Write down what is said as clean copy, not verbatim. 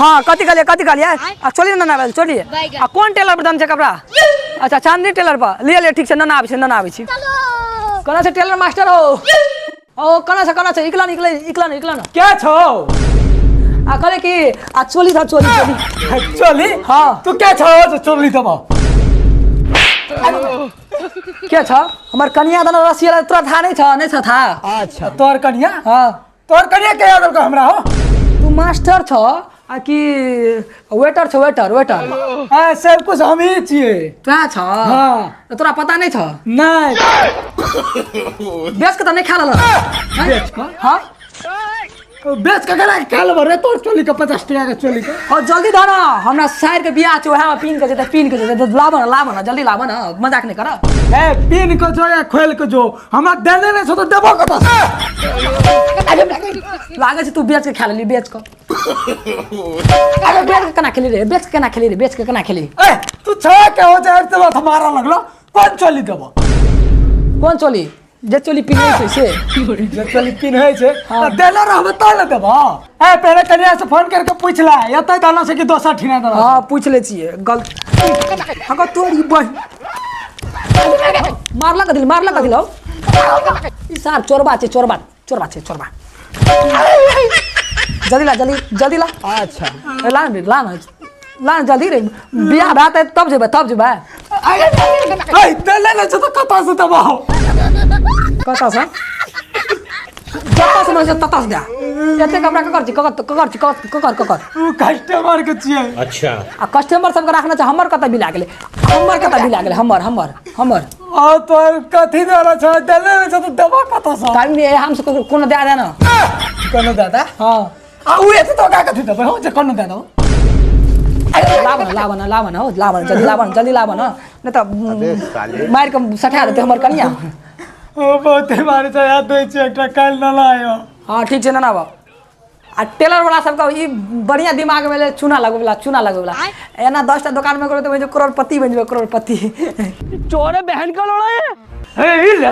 हाँ, कथी कहलियै, कथी कहलियै? आ चोली नना आबै, चोली। आ कोन टेलर पर दाम छै कपड़ा? अच्छा, चांदनी टेलर पर लिअ, लिअ, ठीक छै, नना आबै छै, नना आबै छी। कोना छै टेलर मास्टर हो? ओ कोना छै, कोना छै? इकला निकले, इकला न, इकला न। क्या छौ? आ कहले कि आ चोली था, चोली, चोली। चोली? हाँ। तू क्या छौ जो चोली देबो? के छ? हमर कनिया दना रसी वाला, तोरा था नहीं छ? नहीं छ था? अच्छा, तोर कनिया? हाँ। तोर कनिया के याद हमरा हो? तू मास्टर छ आ कि वेटर छ? Waiter, waiter. हाँ, सब कुछ हम ही छियै। तोरा छ? हाँ। त तोरा पता नहीं छ? नहीं। बेच के त नहीं खा लेलक? बेच के? हाँ। बेच के केना खा लेबो रे तोर चोली के, 50 टका के चोली के? और जल्दी धर, हमरा साइर के बियाह छै, ओएह में पीन के जेतै, पीन के जेतै। लाब न, लाब न, जल्दी लाब न, मजाक नहीं कर। ए, पीन के जो या खोल के जो, हमरा देने नहीं छौ त देबो कतऽ से? लागै छै तू बेच के खा लेली, बेच के। अरे बेच के केना खेली रे? बेच के केना खेली रे? बेच के केना खेली? ए, तू छे के हो जाए त बात मारा लगलो। कोन चोली देबो? कोन चोली? जे चोली पिन्है छै से। जे चोली पिन्है छै। हाँ। त देले रहबे त ने देबो। ए, पहले कनिया से फोन करके पूछ ले, एतै देलो से कि दोसर ठिना देलो? हाँ, पूछ ले छियै। गलत अगर तोरी बहिन मारला कथी, मारला कथी लौ? ई सार चोरबा छै, चोरबा, चोरबा छै, चोरबा। जल्दी ला, जल्दी, जल्दी ला। अच्छा। ए, ला ने, ला ने, ला ने जल्दी रे। बियाह भए तऽ तब जेबै, तब जेबै। ए, देले ने छौ त कतऽ से देबो? कतऽ से? जतऽ से मन छै ततऽ से दए। एते कपड़ा ककर छी? ककर, ककर छी? ककर, ककर, ककर? उ कस्टमर के छियै। अच्छा। आ कस्टमर सबके राखने छै, हमर कतऽ बिला गेलै? हमर कतऽ बिला गेलै? हमर, हमर, हमर। आ तोर कथी देलो छौ? देले ने छौ त देबो कतऽ से? टाइम नहीं, हम से कोनो दए दे ना। कोनो दए दे? हाँ। आ उ एते तो का कथी देबै हो जे कोनो दए दो? लाब ना, लाब ना, लाब ना, हो, लाब ना, जल्दी लाब ना, जल्दी लाब ना, नहीं तऽ मारि के सठा देतै हमर कनिया। ओ बहुते मारे छै, याद दै छै एकटा काल्हि न लायो। हाँ, ठीक छै नाना बाबू। आ टेलर वाला सबके ई बढ़िया दिमाग में ले, चूना लगबै वाला, चूना लगबै वाला। एना 10टा दोकान में करो तऽ करोड़पति बनि जेबै, करोड़पति। चोरे बहन का लोड़ा है। ए, ई ले।